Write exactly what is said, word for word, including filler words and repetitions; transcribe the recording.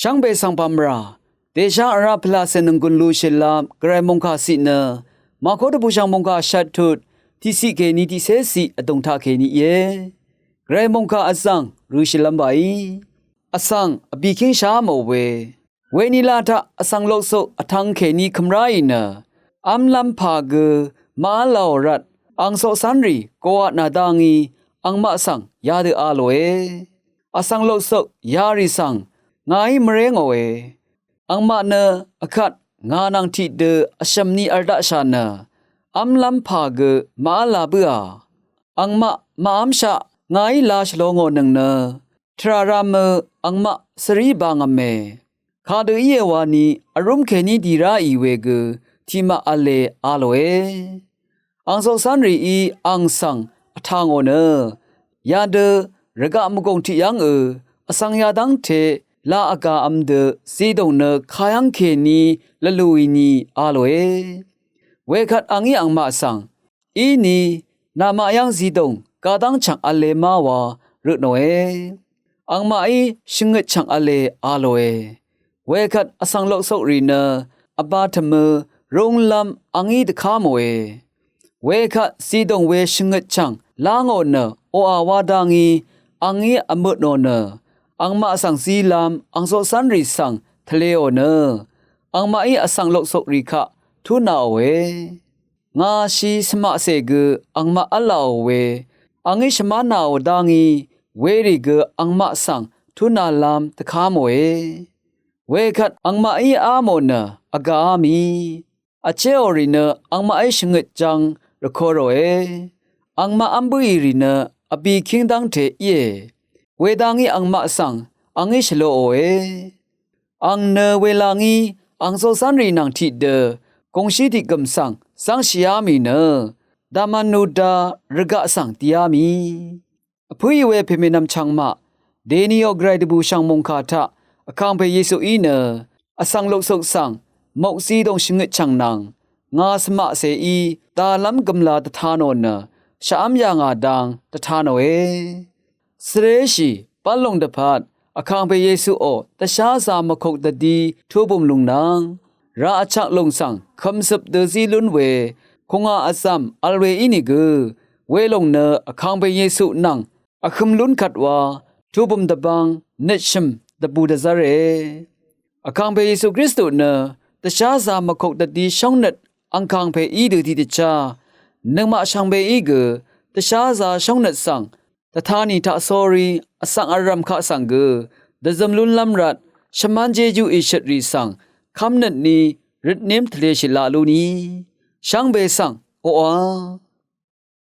Shvngbe svng pàmvrà dèshá vrá pvlacè nònggùn lushìlvp gvray mòngkà ciq nø Màkó dvbùshv̀ng mòngkà shvt tut tiqciq kèní tiqcéciq vdùng taqkèní íe. Gvray mòngkà vzv̀ng røshìlv́m bàí vsvng vbìkíng shá mò we. Wenila taq vsvng loksuk vtvng kèní kømráì nø v́mlv́m pà gø màv́lāò rvt ang coqcv́nrì goqaq nà dá ngí angmaq svng yadø a lòe. Vsvng loksuk yarì svng ngàí mvré ngòe. Angmaq nø vkvt ngà nvng tiqdø vshø̀m ni vl daqshà nø v́mlv́m pà gø màv́lā bǿà. Angmaq màv́mshaq ngàí lā shvlō ngò nøng nø tvrà rāmø angmaq svrí bāngv̄me. Kadø íe wani vrúm kèní dì ráì we gø tiqmaq v̄le a lòe. Ang coqcv́nrìí ang svng vtà ngò nø yadø rvgaq mvgùng tiqyv́ngø vsvng yadv́ngte lā vgā v̄m dø zidùng nø kayv́ng kèní lvlùì ni a lòe. Wekvt a ngí angmaq svng íni namaq yv́ng zidùng gadv́ng chv̀ng v̄le má wa rø tnòe. Angmaqí shvngøt chv̀ng v̄le a lòe. Wekvt vsvng loksokrì nø vbā tø̀mø rúnglv́m a ngí dvká mòe. Wekvt zidùng we shvngøt chv̀ng lá ngò nø oqà wá dá ngí a ngí vmøtnò nø angmaq svng zílv́m ang coqcv́nrì svng tvleò nø angmaqí vsvng loksokrì kaq túnāòe. Ngà shì svmaqcè gø angmaq v́lāò we a ngí shvmánāò dá ngí werì gø angmaq svng túnālv́m dvká mòe. Wekvt angmaqí á mò nø vgàá mì vcheòrì nø angmaqí shvngøt jv̄ng rvko ròe. Angmaq v́m bǿì rì nø vbìkíng dv́ngte íe. Wedá ngí angmaq svng a ngí shvlōòe. Ang nø welā ngí ang coqcv́nrì nvng tiqdø gùngshí tiqgø̀m svng zv́ngshìá mì nø dvmvnuda rvgaq svng dìá mì. Vpǿì we pèmènvm chvngmaq dènìò gvray dvbùshv̀ng mòngkà taq vkàngpè Yesuí nø vsvng loksuk svng mok zidùng shvngøt chv̀ng nvng ngà svmaqcèí dàlv́m gø̀mlā dvtā nò nø shvv́m yà ngà dang dvtā nòe. Svréshì bv́llùng dvpvt vkàngpè Yesuò dvsházā mvkuk dvdí tubùm lùng nvng rà vchvk lùng svng kø̀mzøp dø zí lún we kùngà vzv̀m vl we ínìgø welùng nø vkàngpè Yesu nvng vhøm lún kvt wa tubø̀m dvbvng nøtshø̀m dvbù dvzv́re. Vkàngpè Yesu Kristu nø dvsházā mvkuk dvdí shóngnøt angkàngpèí dø tiqdvchá nøngmaq shvngbeí gø dvsházā shóngnøt svng dvtani taqsórí vsvng vrv̀m kaq svng gø dvzøm lúnlv́m rvt shvmán jéjú ìshøtrì svng kv́mnøtni røtném tvleshì laq lúni shvngbe svng oqà